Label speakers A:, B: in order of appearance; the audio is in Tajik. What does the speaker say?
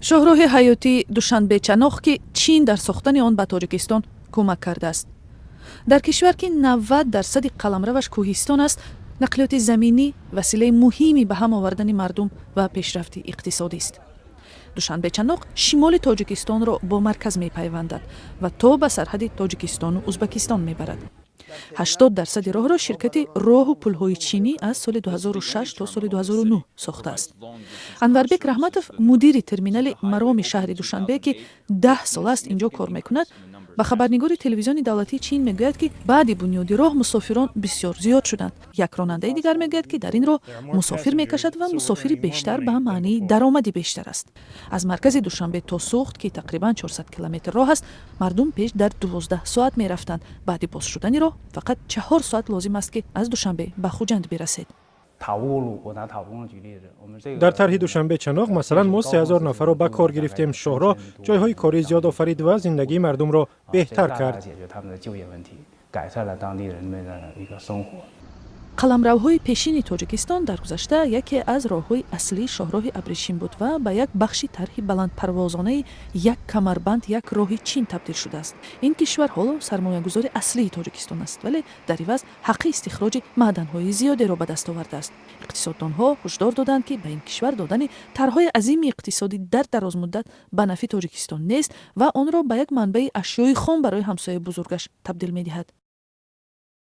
A: Шоҳроҳи ҳаётии Душанбе-Чаноқ, ки Чин дар сохтани он ба Тоҷикистон кӯмак кардааст. Дар кишвар, ки 90 дарсади қаламраваш кӯҳистон аст, нақлиёти заминӣ василаи муҳими ба ҳам овардани мардум ва пешрафти иқтисодист. Душанбе-Чаноқ шимоли Тоҷикистонро бо марказ мепайвандад ва то ба сарҳади Тоҷикистону Узбакистон мебарад. 80 дарсади роҳро ширкати роҳу пулҳои чинӣ аз соли 2006 то соли 2009 сохтааст. Анварбек Раҳматов, мудири терминали Мароми шаҳри Душанбе, ки 10 сол аст инҷо кор мекунад, ба хабарнигори телевизиони давлатии Чин мегӯяд, ки баъди бунёди роҳ мусофирон бисёр зиёд шуданд. Як ронандаи дигар мегӯяд, ки дар ин роҳ мусофир мекашад ва мусофири бештар ба маънии даромади бештар аст. Аз маркази Душанбе то Суғд, ки тақрибан 400 километр роҳ аст, мардум пеш дар 12 соат мерафтанд. Баъди боз шудани роҳ фақат 4 соат лозим аст, ки аз Душанбе ба Хуҷанд бирасед.
B: Дар тарҳи Душанбе Чаноқ, масалан, мо 3000 нафарро ба кор гирифтем. Шоҳроҳ ҷойҳои корӣ зиёд офарид ва зиндагии мардумро беҳтар кард.
A: Қаламравҳои пешини Тоҷикистон дар гузашта яке аз роҳҳои аслии шоҳроҳи абрешим буд ва ба як бахши тарҳи баландпарвозонаи «Як камарбанд, як роҳи» Чин табдил шудааст. Ин кишвар ҳоло сармоягузори аслии Тоҷикистон аст, вале дар иваз ҳаққи истихроҷи маъданҳои зиёдеро ба даст овардааст. Иқтисоддонҳо ҳушдор доданд, ки ба ин кишвар додани тарҳҳои азими иқтисодӣ дар дарозмуддат ба нафъи Тоҷикистон нест ва онро ба як манбаи ашёи хом барои ҳамсояи бузургаш табдил медиҳад.